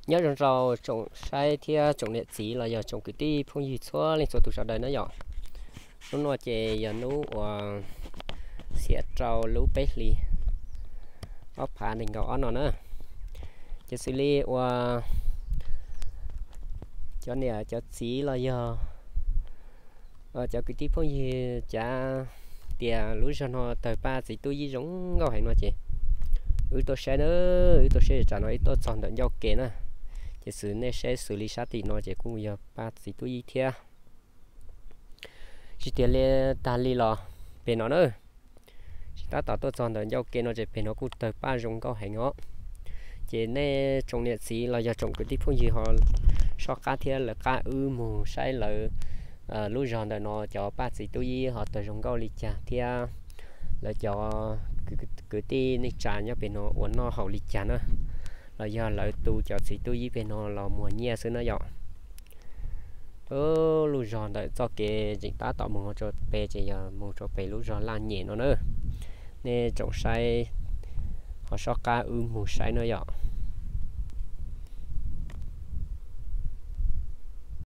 Nyob zoo rau tsoom saib thiab tsoom niam txiv los yog tsoom kwv tij phooj ywg txhua leej txhua tus sawv daws na yom. Hnub no ces yog hnub uas xiab rau lub peb hlis ob phav nees nkaum ob no na. Ces xws li uas cov niam cov txiv los yog cov kwv tij phooj ywg cav tias lub zog no tawg paj txiv tub yib zoo nkauj heev no ces wb tuaj saib na, wb tuaj saib tsam no wb tuaj txog ntawm ncauj kev na. Ces xws nej saib xws li sab tim no ces kuj yog paj txiv tub yib thiab. Tsis tias li tag li los pem no na, tsis tab tom tuaj txog ntawm ncauj kev no ces pem no kuj tawg paj zoo nkauj heev os. Ces nej tsoom niam txiv los yog tsoom kwv tij phooj ywg ho soj qab thiab lawv qab wb mus saib lawv lub zog ntawm no cov paj txiv tub yib ho tawg zoo nkauj li cas thiab lawv cov kwv tij neej tsa nyob pem no ua noj haus li cas na, los yog lawv tu cov txiv tub yib pem no los muag nyiaj xwb na yom. Lub zog ntawm txoj kev tseem tab tom mus rau pem ces yog mus rau pem lub zog Laj Nyem no na. Nej tsoom saib ho soj qab wb mus saib no yom.